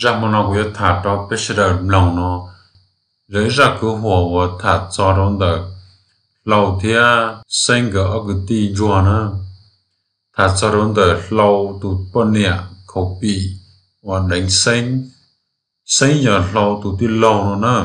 Zaj hmo no kuv yuav tham rau peb sawv daws mloog no, yog ib zaj kwv huam uas tham txog rau ntawm Hlau thiab Xeeb nkawd ob kwv tij ntsuag na, tham txog rau ntawm Hlau tus poj niam khaus pim uas deev Xeeb, Xeeb yog Hlau tus tij laug no na.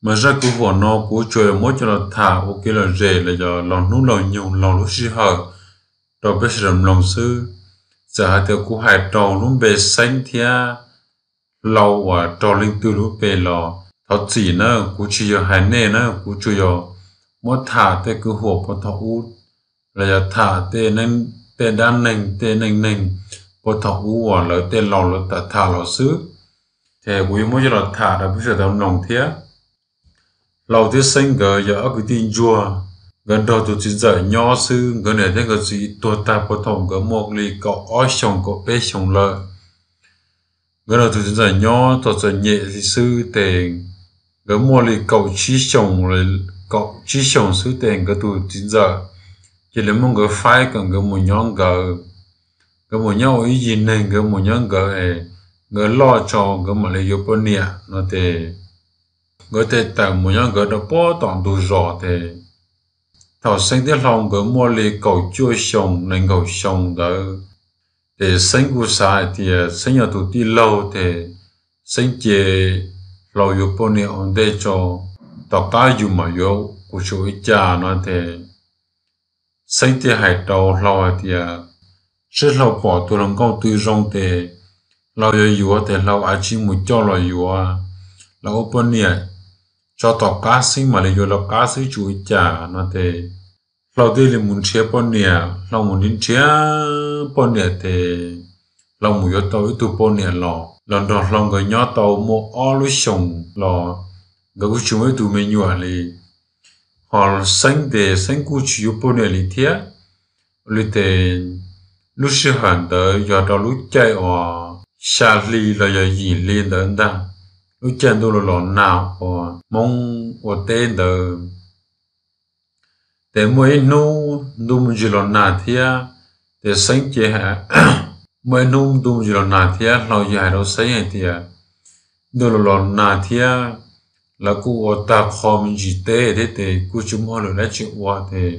Mas zaj kwv huam no kuv tsuas yog muab coj los tham ua kev lom zem los yog laug hnub laug nyoog laug lub sij hawm rau peb sawv daws mloog xwb. Txawm hais tias kuv hais raug lub npe Xeeb thiab Hlau uas raug leej twg lub npe los thov txim na, kuv tsis yog hais nej na, kuv tsuas yog muab tham tej kwv huam puag thaum ub los yog tham tej dab neeg tej neej neeg puag thaum ub uas lawv tej laus lawv tham tham los xwb. Ces kuv yuav muab coj los tham rau peb sawv daws tau mloog thiab. Hlau thiab Xeeb nkawd yog ob kwv tij ntsuag, nkawd nrog tus txiv ntxawm nyob xwb, nkawd niam thiab nkawd txiv tuag tag puag thaum nkawd muaj li kaum ob xyoos kaum peb xyoos lawm. Nkawd nrog tus txiv ntxawm nyob txom txom nyem li xwb ces nkawd muaj li kaum tsib xyoos, kaum tsib xyoos xwb ces nkawd tus txiv ntxawm cia li muab nkawd faib kom nkawd mus nyob nkawd, nkawd mus nyob ua ib yig neeg, nkawd mus nyob nkawd es nkawd loj tso nkawd mam li yuav poj niam no ces nkawd thiaj tawm mus nyob nkawd rau puag tom ntug zos ces thaum Xeeb thiab Hlau nkawd muaj li kaum cuaj xyoo nees nkaum xyoo ntawd ces Xeeb kuj xav hais tias Xeeb yog tus tij laug ces Xeeb cia Hlau yuav poj niam ua ntej tso, tom qab yus mam yuav kuv tsis ua cas no ces Xeeb thiaj hais rau Hlau hais tias seb Hlau pom tus hluas nkauj twg zoo ces Hlau yuav yuav ces Hlau av tsis mus coj los yuav los ua poj niam tso, tom qab Xeeb mam li yuav los qab xwb tsis ua cas no ces Hlau thiaj li mus nrhiav poj niam. Hlau mus nrhiav nrhiav poj niam ces Hlau mus yuav tau ib tug poj niam los, los nrog Hlau nkawd nyob tau muaj ob lub xyoos los nkawd kuj tsis muaj ib tug me nyuam li. Ho Xeeb ces Xeeb kuj tsis yuav poj niam li thiab. Ua li ces lub sij hawm ntawd yog rau lub caij uas xya hli los yog yim hli ntawd ntag, lub caij ntuj los los nag uas Hmoob ua teb ntawd. Ces muaj ib hnub ntuj me ntsis los nag thiab, ces Xeeb ces muaj ib hnub ntuj me ntsis los nag thiab Hlau yeej hais rau Xeeb hais tias ntuj los los nag thiab, lawv kuj ua tag qho me ntsis teb thiab ces kuj tsis muaj hauj lwm dab tsi ua ces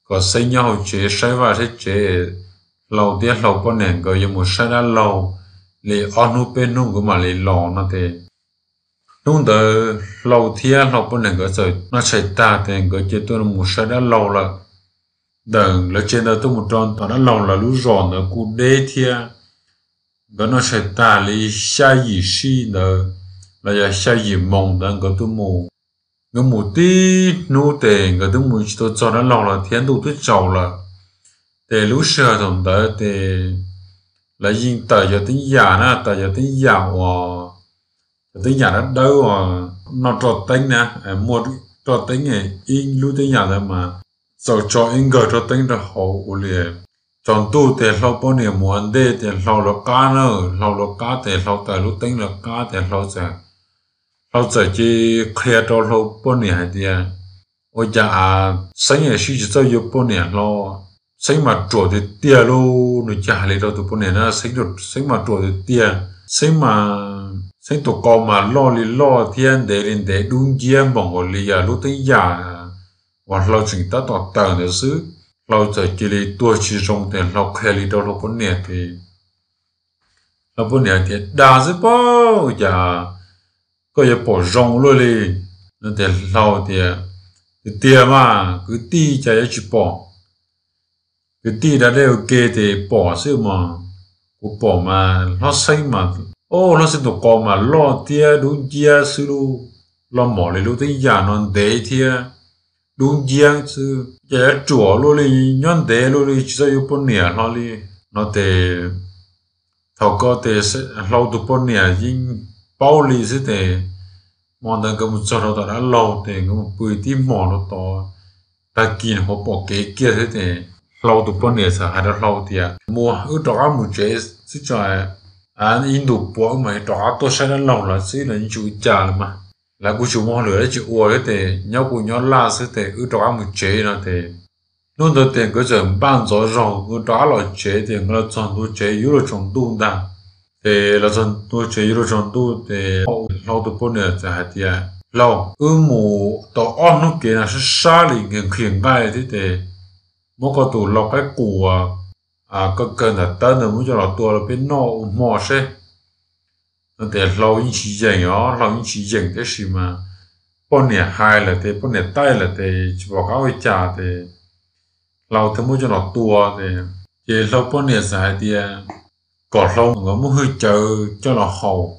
kom Xeeb nyob hauv tsev saib vaj saib tsev, Hlau thiab Hlau poj niam nkawd yuav mus saib dab laug li ob hnub peb hnub nkawd mam li los no ces hnub ntawd Hlau thiab Hlau poj niam nkawd txawm noj tshais tag ces nkawd cia tuaj mus saib dab laug lawm. Ntawm lawv tsev ntawd tuaj mus rau tom dab laug lawv lub zos ntawd kuj deb thiab. Nkawd noj tshais tag li xya yim sij ntawd los yog xya yim moos ntawd nkawd tuaj mus. Nkawd mus tib hnub ces nkawd twb mus tsis tau txog dab laug lawm thiab ntuj twb tsaus lawm. Ces lub sij hawm thaum ntawd ces lawv yeej tawm cov teeb yam na, tawm cov teeb yam uas, cov teeb yam dawb dawb uas noj roj teeb na, muaj roj teeb ib lub teeb yam ntawd mas txaus tso ib nkawg roj teeb rau hauv ua li. Tsaus ntuj ces Hlau poj niam mus ua ntej ces Hlau lawv qab na, Hlau lawv qab ces Hlau tawm lub teeb lawv qab ces Hlau txawm, Hlau txawm cia li qhia rau Hlau poj niam hais tias ua cas Xeeb es sib tsis txawj yuav poj niam Hlau, Xeeb mas ruam tiag tiag lauj. Nws cia hais li rau tus poj niam na, Xeeb mas ruam tiag tiag, Xeeb mas, Xeeb tus qau mas loj li loj thiab ntev li ntev, dub nciab npaum nkaus li yam lub teeb yam uas Hlau tseem tab tom tawm ntawd xwb. Hlau txawm cia li tuag tsis zoo ces Hlau qhia li rau Hlau poj niam ces Hlau poj niam tias dag xwb pob, cas koj yuav pom zoo luaj li no ces Hlau tias kwv tij mas, kwv tij cas yuav tsis pom, kwv tij da dej ua ke ces pom xwb mas. Kuv pom mas hlob Xeeb mas, o, hlob Xeeb tus qau mas loj thiab dub nciab xwb lauj, loj npaum li lub teeb yam no ntev thiab dub nciab xwb, cas yuav ruam luaj li, nyob ntev luaj li tsis txawj yuav poj niam hlo li no ces thaum ko ces Hlau tus poj niam yeej paub li xwb ces hmo ntawd nkawd mus txog rau tom dab laug ces nkawd mus pw tib hmos rau tod, tag kis ho pom kev kiag xwb ces Hlau tus poj niam txawm hais rau Hlau tias mus, wb rov qab mus tsev xwb tso, ib ntus puav wb mam rov qab tuaj saib dab laug lawv xwb, lawv yeej tsis ua cas lawm mas, lawv kuj tsis muaj hauj lwm dab tsi ua thiab ces nyob kuj nyob laj xwb ces wb rov qab mus tsev no ces hnub ntawd ces nkawd txawm npaj ntxov zog nkawd rov qab los tsev ces nkawd los txog ntua tsev yuav luag tsaus ntuj ntag. Ces los txog ntua tsev yuav luag tsaus ntuj ces Hlau tus poj niam txawm hais tias, Hlau, wb mus tau ob hnub kev no sab sab li, nqhis nqhis nqaij thiab ces muab koj tus lau qaib qus koj kawg ntawm tawb ntawd muab coj los tua rau peb noj ua hmo seb. No ces Hlau yeej tsis yeem os, Hlau yeej tsis yeem tab sis mas poj niam hais lawm ces poj niam taij lawm ces tsis pom qab ua cas ces Hlau thiaj muab coj los tua ces, ces Hlau poj niam txawm hais tias kom Hlau nkawd muab hwj cawv coj los haus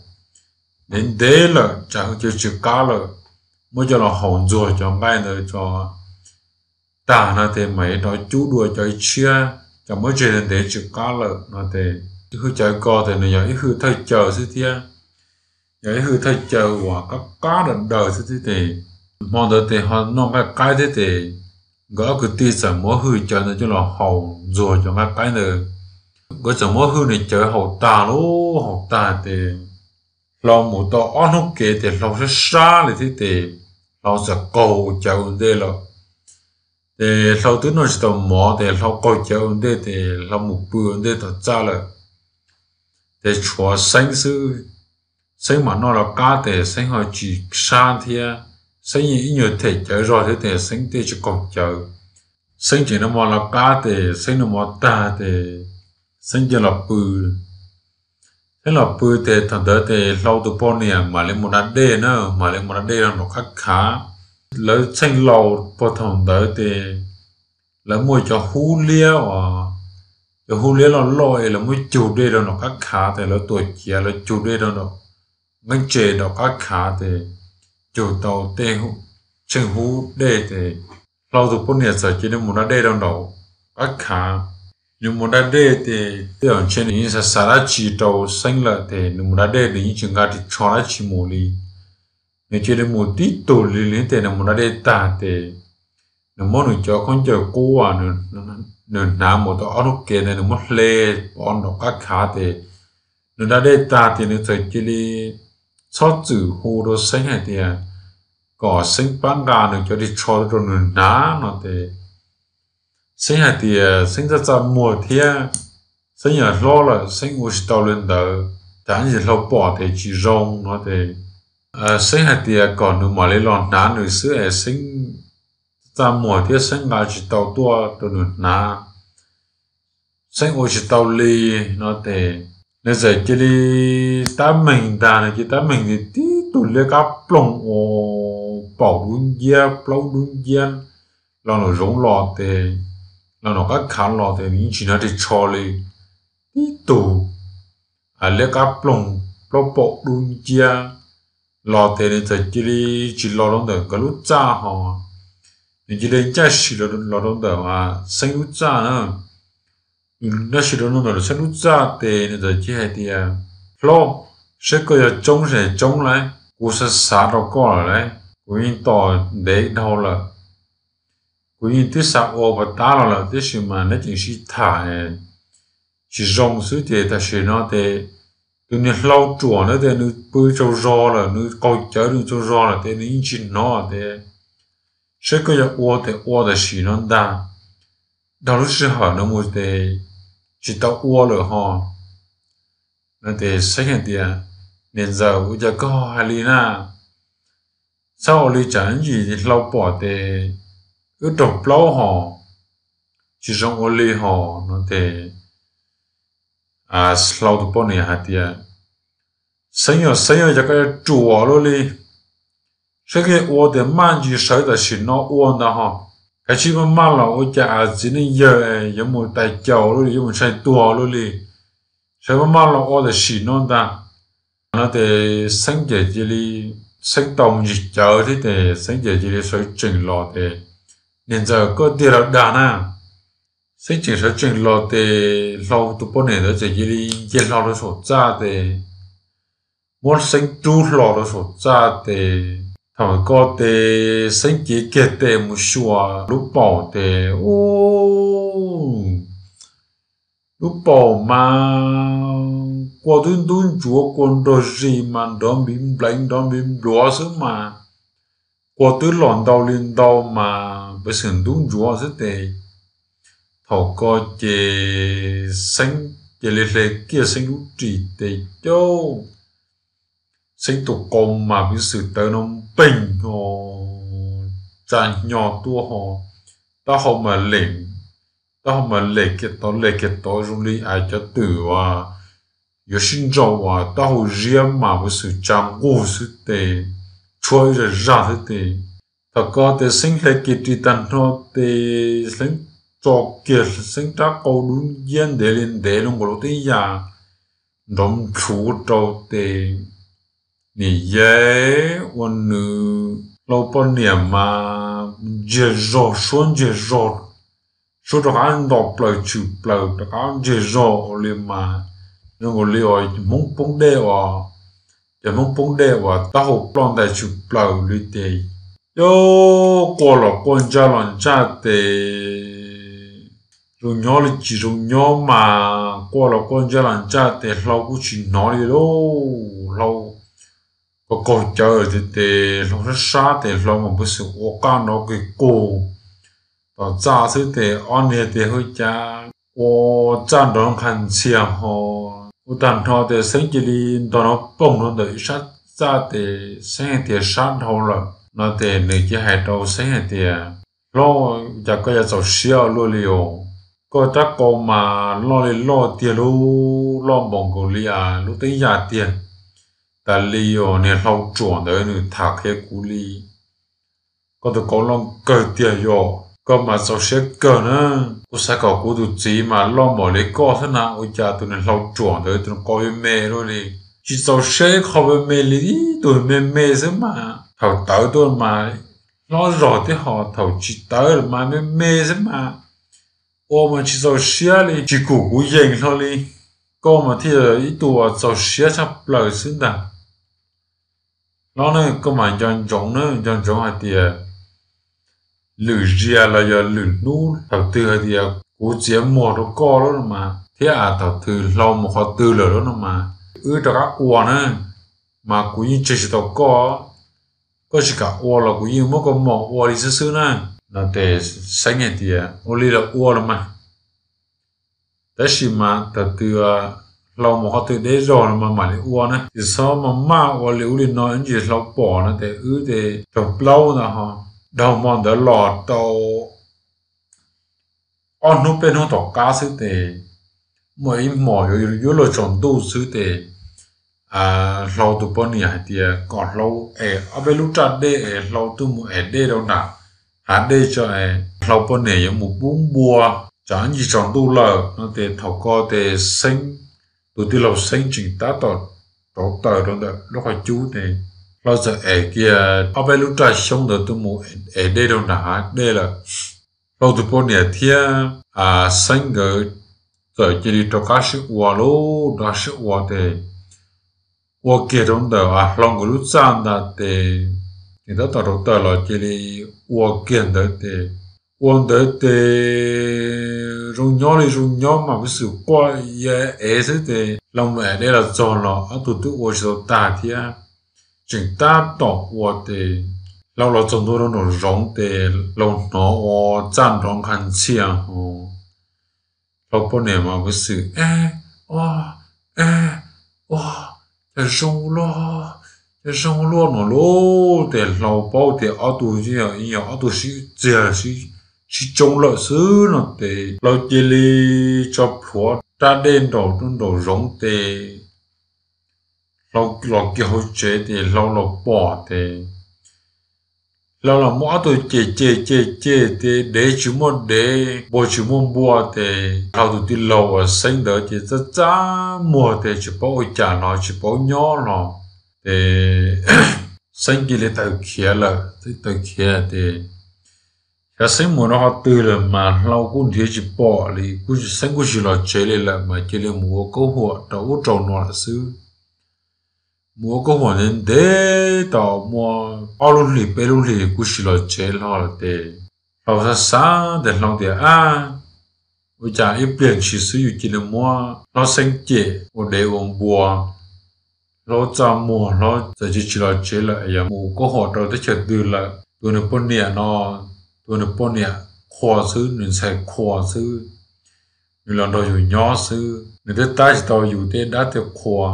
ntev ntev lawm tsam hwj cawv tsis qab lawm, muab coj los haus ntxuag cov nqaij ntawd tso tag no ces mam li rov cub dua cov ib tshiab, tsam muab tseg ntev tsis qab lawm no ces hwj cawv ko ces nws yog ib hwj thawj cawv xwb thiab, yog ib hwj thawj cawv uas qab qab daws daws xwb thiab ces hmo ntawd ces ho noj nqaij qaib thiab ces nkawd ob kwv tij txawm muab hwj cawv ntawd coj los haus ntxuag cov nqaij qaib ntawd. Nkawd txawm muab hwj nws cawv haus tag lub haus tag ces Hlau mus tau ob hnub kev ces Hlau sab sab li thiab ces Hlau txawm qaug cawv ua ntej lawm. Ces Hlau twb noj tsis tau mov ces Hlau qaug cawv ua ntej ces Hlau mus pw ua ntej tom txaj lawm. Ces tshuav Xeeb xwb, Xeeb mam noj lawv qab ces Xeeb ho tsis sab thiab, Xeeb yeej ib nyuag them cawv zog thiab ces Xeeb thiaj tsis qaug cawv. Xeeb tseem noj mov lawv qab ces Xeeb noj mov tag ces Xeeb cia los pw. Xeeb los pw ces thaum ntawd ces Hlau tus poj niam mam li mus da dej na, mam li mus da dej rau nraum qab khav. Lawv txheej laus puag thaum ntawd ces lawv muaj cov hub liab os, cov hub liab loj loj es lawv muab cug dej rau nraum qab khav ces lawv tuam ciav lawv cug dej rau nraum nqeeb tse nraum qab khav ces cug tau tej tsheej hub dej ces Hlau tus poj niam txawm cia li mus da dej rau nraum qab khav. Nws mus da dej ces tej zaum ntshe nws yeej xav xav dab tsi rau Xeeb lawm ces nws mus da dej nws yeej tsis nqa ris tsho dab tsi mus li. Nws cia li mus tib tug li li ces nws mus da dej tag ces nws muab nws cov khaub ncaws qub nws hnav mus tau ob hnub kev ntawd nws muab hle pov nraum qab khav ces nws da dej tag ces nws txawm cia li txhob txwm hu rau Xeeb hais tias kom Xeeb pab nqa nws cov ris tsho rau nws hnav no ces Xeeb hais tias Xeeb txaj txaj muag thiab, Xeeb yog hlob lawm Xeeb ua tsis tau li ntawd, tsam ib ntsis Hlau pom ces tsis zoo no ces Xeeb hais tias kom nws mam li los hnav nws xwb es Xeeb txaj muag thiab Xeeb nqa tsis tau tuaj rau nws hnav, Xeeb ua tsis tau li no ces nws txawm cia li tab meeg ntag, nws cia li tab meeg ces tib tug liab kab ploog ua paum dub nciab plaub dub nciab los nraum zoov los ces, los nraum qab khav los ces nws yeej tsis hnav ris tsho li. Tib tug liab kab ploog plaub paum dub nciab los ces nws txawm cia li tsis los rau ntawm nkawd lub txaj ho, nws cia li ncaj sim los rau ntawm Xeeb lub txaj na. Nws ncaj sim los rau ntawm Xeeb lub txaj ces nws txawm cia li hais tias, Hlob, saib koj yog tsoob tsis tsoob lauj, kuv xav xav rau koj lawm lauj, kuv yeej tos ntev dhau lawm, kuv yeej twb xav ua puas tab los lawm tiam sis mas neb tseem sib tham tsis zoo xwb ces tam sim no ces tus niag Hlau ruam ntawd ces nws pw tsaug zog lawm, nws qaug cawv nws tsaug zog lawm ces nws yeej tsis hnov ces saib koj yuav ua ces ua tam sim no ntag, dhau lub sij hawm no mus ces tsis tau ua lawm ho. Ces Xeeb hais tias, Niam ntxawm, ua cas koj hais li na? Txhob ua li tsam ib ntsis Hlau pom ces wb raug plaub ho, tsis zoo ua li ho no ces Hlau tus poj niam hais tias, Xeeb yog Xeeb, ua cas koj yuav ruam luaj li? Saib koj yuav ua tias maj ntsis sawv tam sim no ua ntag ho. Kav tsij maj maj los ua cas txiv neej yawg yuav mus tais caus luaj li, yuav mus ntshai tuag luaj li. Sawv maj maj los ua tam sim no ntag. No ces Xeeb ces cia li, Xeeb tau me ntsis cawv thiab ces Xeeb ces cia li sawv tsees los ces, Niam ntxawm, koj tiag los dag na? Xeeb tseem sawv tsees los ces Hlau tus poj niam ntawd txawm cia li nce hlo rau saum txaj ces muab Xeeb rub hlo rau saum txaj ces thaum ko ces Xeeb cev kiag tes mus xyuas lub paum ces u, lub paum mas kua twb ntub ntsuav, kua nrog zis mas nrov npiv npleev nrov npiv npluav xwb mas, kua twb los ntau li ntau mas pev xwm ntub ntsuav xwb ces thaum ko ces Xeeb cia li hle kiag Xeeb lub ris tes cauj. Xeeb tus qau mas piv xwm tawv no npeeg ho tsa nyo tuaj ho taub hau mas lem, taub hau mas lem kiag tod lem kiag tod zoo li cov twm uas yuav sib nraus uas taub hau ziab mas piv xwm tsa nqug xwb tes tshuab ib zag zag xwb tes. Thaum ko tes Xeeb hle kiag ris tag nrho tes Xeeb tso kiag Xeeb rab qau dub nciab ntev li ntev lub nkaus lub teeb yam nrov nplhuv rau tes nim yev ua nws hlau poj niam mas ntsiag zog suab ntsiag zog, suab rov qab nto plaws tshwm plaws rov qab ntsiag zog ua li mas zoo nkaus li uas Hmoob poob dej uas, cov Hmoob poob dej uas taub hau ploj ntais tshwm plaws li tes. Yog quaj los quaj ntsaj los ntsaj tes zoo nyob li tsis zoo nyob mas quaj los quaj ntsaj los ntsaj tes hlau kuj tsis hnov li lauj. Hlau kaug kaug cawv tiag tes hlau sab sab tes hlau mas piv xwm ua qaj nrov kig qug. Tom txaj xwb tes ob niag tes hu cas ua txaj nrov nqha ntxhias ho. Ua tag nrho tes Xeeb cia li ntog nrov poog rau ntawm ib sab txaj tes Xeeb hais tias sab dhau lawm no tes nws cia hais rau Xeeb hais tias, Hlau, cas koj yuav txaus siab ua luaj li os? Koj rab qau mas loj li loj tiag lauj, loj npaum nkaus li lub teeb yam tiag. Tas li os niag hlau ruam ntawd nws tham qhia kuv li. Koj tus qau loj kawg tiag yom, koj mas txaus siab kawg na. Kuv xav kom kuv tus txiv mas loj npaum li koj xwb na, ua cas tus niag hlau ruam ntawd tus qau me me luaj li. Tsis txaus siab ib qho me me li, ib tug me me xwb mas thaum tawv tuaj mas hlob zog thiab ho thaum tsis tawv los mas me me xwb mas ua mas tsis txaus siab li, tsis kum kuv yees hlo li. Koj mas thiaj ib tug uas txaus siab tshaj plaws xwb ntag. Hlob na, koj mas nco ntsoov na, nco ntsoov hais tias lwm zaus los yog lwm hnub thaum twg hais tias kuv txiav muag rau koj lawm no mas thiab thaum twg hlau mus qhov twg lawm lawm no mas wb rov qab ua na, mas kuv yeej tseg tsis tau koj. Koj tsis kam ua los kuv yeej muab koj mom ua li xwb xwb na. No ces Xeeb hais tias, Ua li los ua los mas, tab sis mas thaum twg hlau mus qhov twg deb zog no mas mam li ua na, tsis txhob maj maj ua li ub li no ib ntsis hlau pom no ces wb ces raug plaub ntawd ho. Dhau hmo ntawd los rau ob hnub peb hnub tom qab xwb ces muaj ib hmos yuav luag tsaus ntuj xwb ces hlau tus poj niam hais tias kom hlau es ob peb lub raj dej es hlau tuaj mus es dej rau nram hav dej tso es hlau poj niam yuav mus pub npua, tsam ib ntsis tsaus ntuj lawm no ces thaum ko ces Xeeb, tus tij laug Xeeb tseem tab tom rauv taws rau ntawm lub qhov cub ces hlau txawm es kiag ob peb lub raj xyoob ntawd tuaj mus es dej rau nram hav dej lawm. Hlau tus poj niam thiab Xeeb nkawd txawm cia li rov qab sib ua lauj, rov qab sib ua ces ua kiag rau ntawm hlau nkawd lub txaj ntag ces, ces tab tom rauv taws los cia li ua kiag ntawd ces, ua ntawd ces zoo nyob li zoo nyob mas piv xwm quaj ya ev xwb ces hlau mus es dej los txog los ob tug twb ua tsis tau tag thiab. Tseem tab tom ua ces hlau los txog ntua rau nraum zoov ces hlau hnov ua txaj nrov nqha ntxhias ho. Hlau poj niam mas piv xwm, Ua, ua, cas zoo luaj, cas zoo luaj no lauj. Ces hlau paub tias ob tug yeej yog ob tug sib txiag sib tsoob lawm xwb no ces hlau cia li tso plhuav raj dej nraum rau nraum zoov ces hlau los kiag hauv tsev ces hlau los pom ces hlau los muab ob tug cem cem cem cem ces dev tsis muaj dev, npua tsis muaj npua ces hlau tus tij laug uas Xeeb ntawd ces txaj txaj muag ces tsis paub ua cas los tsis paub nyob los ces Xeeb cia li tawm khiav lawm. Xeeb tawm khiav ces xyov Xeeb mus rau qhov twg lawm mas hlau kuj nrhiav tsis pom li, kuj Xeeb kuj tsis los tsev li lawm mas cia li mus ua kaub huam rau ub rau no lawm xwb. Mus ua kaub huam ntev ntev tau muaj ob lub hlis peb lub hlis kuj tsis los tsev hlo lawm ces hlau xav xav ces hlau tias, Ab, ua cas ib pliag ntshis xwb yus cia li muab hlob Xeeb cem ua dev ua npua, hlob txaj muag hlob txawm tsis tsis los tsev lawm es yog mus kaub huam rau teb chaws twg lawm. Tus nws poj niam no, tus nws poj niam qhua xwb, nws ntxhais qhua xwb. nws los nrog yus nyob xwb, nws twb tab tsis tau yus tej dab tej qhua.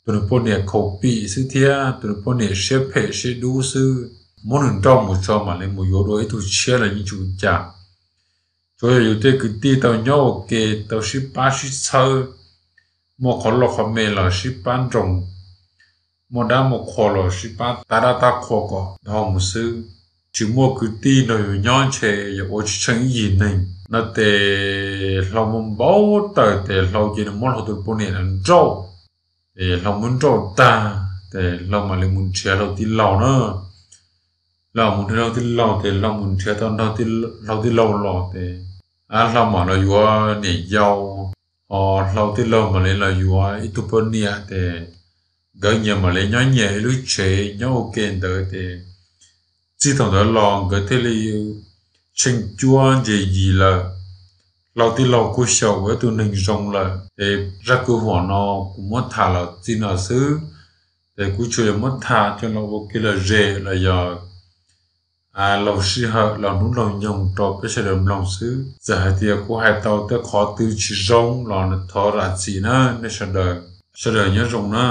Tus nws poj niam khaus pim xwb thiab tus nws poj niam siab phem siab dub xwb, muab nws nrauj mus tso mam li mus yuav dua ib tug tshiab los yeej tsis ua cas. Tsuas yog yus tej kwv tij tau nyob ua ke, tau sib pab sib txhawb, muaj qhov loj qhov me los sib pab nroos, muaj dab muaj qhua los sib pab tab dab tab qhua kom dhau mus xwb. Tsis muaj kwv tij nrog yus nyob ntshe yog ua tsis tsheej ib yig neeg no. Ces Hlau muaj npau taws ces Hlau cia li muab Hlau tus poj niam nrauj. Ces Hlau muab nrauj tag ces Hlau mam li mus nrhiav Hlau tij laug na. Hlau mus nrhiav Hlau tij laug ces Hlau mus nrhiav tau Hlau tij laug los ces Hlau mam los yuav niam yau, ho Hlau tij laug mam li los yuav ib tug poj niam ces nkawd nyias mam li nyob nyias ib lub tsev nyob ua ke ntawd ces txij thaum ntawd los nkawd thiaj li tsheej cuab ntse yis lawm. Hlau tij laug kuj xyaum ua ib tug neeg zoo lawm ces zaj kwv huam no kuv muab tham los txij no xwb. Ces kuv tsuas yog muab tham coj los ua kev lom zem los yog laug sij hawm laug hnub laug nyoog rau peb sawv daws mloog xwb. Txawm hais tias kuv hais tau tej qhov twg tsis zoo los thov zam txim na nej sawv daws. Sawv daws nyob zoo na.